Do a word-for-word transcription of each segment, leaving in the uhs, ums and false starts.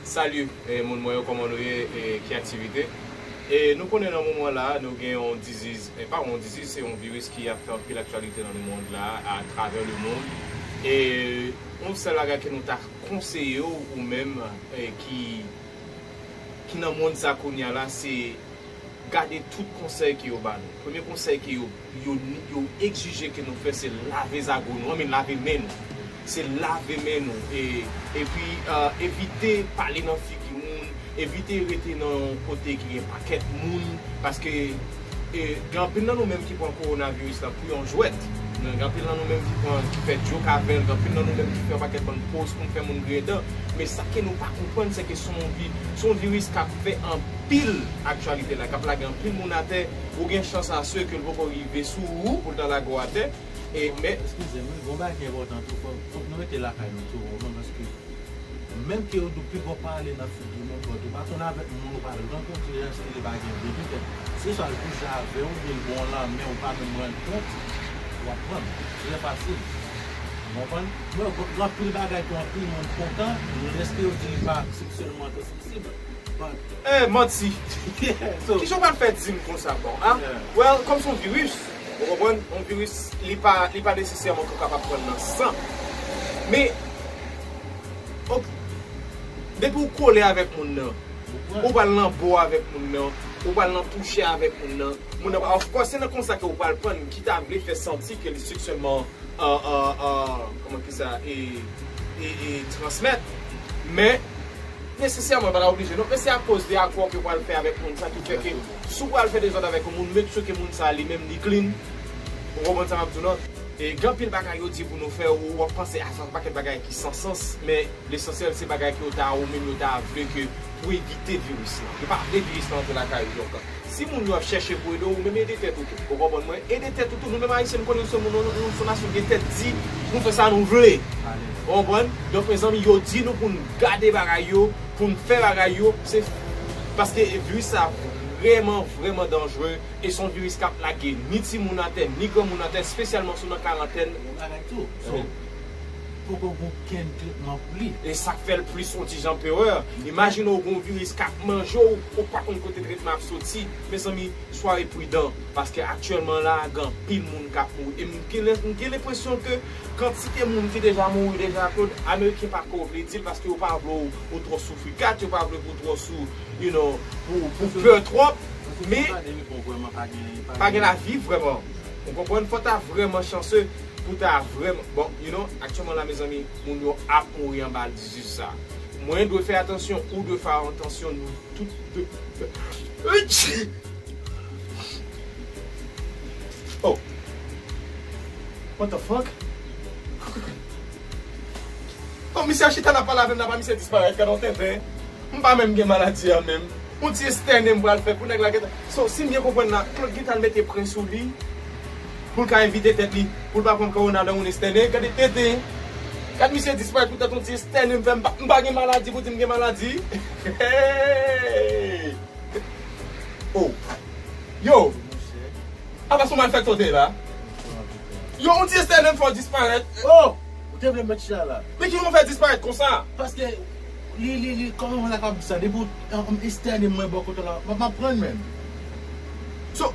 Salut, eh, moun mwen yo, kòman nou ye, eh, ki aktivite? E nou konnen nan moman la, nou gen yon diziz, e pa yon diziz, se yon viris ki ap fè anpil aktyalite nan lemond la, atravè lemond. E yon sèl bagay ke nou ta konseye w, ou menm, eh, ki, ki nan mond sa kounye a la, se gade tout konsèy ke yo ba nou. Premye konsèy ke yo, yo, yo egzije ke nou fè, se lave zago nou, ann lave men nou. Se lave men nou. E, epi, eh, evite pale nan figi moun, evite rete nan yon kote ki gen pakèt moun, paske, eh, gen anpil nan nou menm ki pran kowonaviris la pou yon jwèt. Gen anpil nan nou menm ki pran, ki fè djok avè l, gen anpil nan nou menm ki fè yon pakèt bann poz pou n fè moun griyen dan. Men sa ke nou pa konprann, se ke se yon vi-, se yon viris k ap fè anpil aktyalite la, k ap lage anpil moun atè. Ou gen chans aswè ke l poko rive sou ou pou l ta lage w atè. E, men, eskize m, wi, gon bagay ki enpòtan tou, fòk, fòk nou rete lakay nou tou, ou konprann, paske menm ke yo di w poko pale nan figi moun, but ou pa konn avèk moun ou pral rankontre a, èske li pa gen byen, petèt se swa l kouche avè w, oubyen l ba w lanmen, ou pa menm rann kont, w ap pran l. Trè fasil. Ou konprann? Men gen anpil bagay ke anpil moun kontan, lèske yo di li pa seksyèlman transmisib. Eh, manti. So, kijan w pral fè di m konsa, bon, a? Yeah. Well, kòm se yon viris, ou konprann? Yon viris, li pa, li pa nesesèman ke w kapab pran l nan san. Men, ok, depi w kole avèk moun nan, ou pral nan bo avèk moun nan, ou pral nan touche avèk moun nan, moun nan, of course, se nan konsa ke w pral pran l, ki ta vle fè santi ke li seksyèlman ah, ah, ah, kòman ki sa, e, e, e transmèt. Men, nesesèman, pa ta oblije, non. Men se akoz de akò ke w pral fè avèk moun sa ki fè ke, si w pral fè dezòd avèk yon moun, make sure ke moun sa li menm li clean. Ou konprann sa m ap di w, non? E gen anpil bagay yo di pou nou fè, ou w ap panse a sa, yon pakèt bagay ki san sans, men lesansyèl se bagay ke yo ta, ou menm yo ta vle ke pou evite viris lan. Yo pa vle viris lan antre lakay ou, donk. Si moun yo ap chèche pou ede w, ou menm ede tèt ou tou. Ou konprann mwen? Ede tèt ou tou. Nou menm Ayisyen, nou konnen nou se moun, nou, nou se yon nasyon ki gen tèt di, nou fè sa nou vle. Ou konprann? Donk, mezanmi, yo di nou pou n gade bagay yo, pou n fè bagay yo, se paske viris sa vrèman, vrèman danjre, e se yon viris k ap lage ni timoun atè, ni granmoun atè, espesyalman si w nan karantèn. Yon bagay tou. So, poko gen okenn tretman pou li. E sa k fè l plis yon ti jan pewè. Imajine w gen yon viris k ap manje w, ou pa konn kote tretman ap soti. Mezanmi, swa pridan, paske aktyèlman la, gen anpil moun k ap mouri. E m gen, m gen lenpresyon ke kantite moun ki deja mouri deja, Claude, Ameriken pa ko vle di l paske yo pa vle w, ou twò sou frikat, yo pa vle pou w twò sou, you know, pou, pou pè twòp. Men, pa gen lavi vrèman. Ou konprann? Fò ta vrèman chanse pou ta vrèman, bon, you know, aktyèlman la, mezanmi, moun yo ap mouri anba diziz sa. Mwen dwe fè atansyon, ou dwe fè atansyon, nou tout dwe fè. Oh! What the fuck? Oh, misye chita la pale avè m, la pa misye disparèt, gade yon tenten. M pa menm gen maladi a menm. Yon ti estène m pral fè pou nèg la gentan. So, si m byen konprann la, Claude gentan al mete pren sou li pou l ka evite tèt li, pou l pa pran kowona nan yon estène. Gade tenten. Gade misye disparèt poutèt yon ti estène m fè, m pa, m pa gen maladi pou di m gen maladi. Hey! Oh! Yo! Apa se yon malfektè w te ye la? Yo, yon ti estène m fè w disparèt. Oh! Ou te vle met chita la. Men kijan w fè disparèt konsa? Paske li, li, li, kòman mwen ta kapab di sa? Depi w, um, estène mwen bò kote w la, m ap pran menm. So,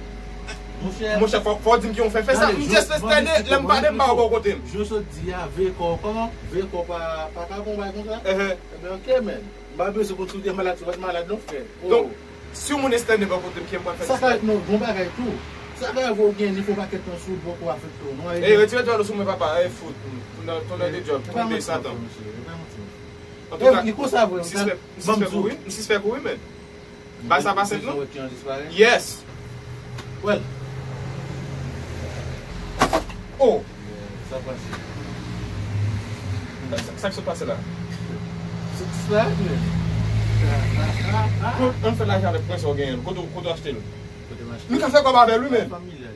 monchè, monchè, fò, fò w di m kijan w fè fè sa. M just estène, lè m pale, m pa wè bò kote m. Jan w sot di a, veye kò w, kòman? Veye kò w pa, pa ka gon bagay konsa? Enhen. Ebyen, ok, men. M pa bezwen konn si w te malad, si w pa t malad, non, frè. Oh. Donk, si yon moun estène bò kote m, kijan m pral fè disparèt? Sa ka ret non, bon bagay tou. Sa ka rive w gen nifo pakèt tan sou bò kou afekte w, non? Ey, retire dwèt ou sou mwen, papa. Ey, fout. Tonè, tonè de djòb, tonbe Satan. Antouka, m sispèk, m sispèk ou wi, m sispèk ou wi, men. Bagay sa pa senp non. Yes. Well. Oh. Sa pase. Sa, sa k sot pase la? Sa, sa, men. Ann fè lajan avèk pwen sa w genyen. Kote, kote w achte l? Kote m achte l? Nou ka fè kòb avè l wi, men. Fanmi l li ye.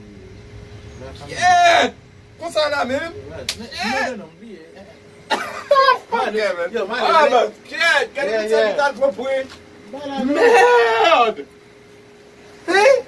Kyèt! Konsa la menm? Kyèt! Fuck, man. Ah, man, kyèt! Gade moun sa ki t al pran pwen. Mèd! Hein?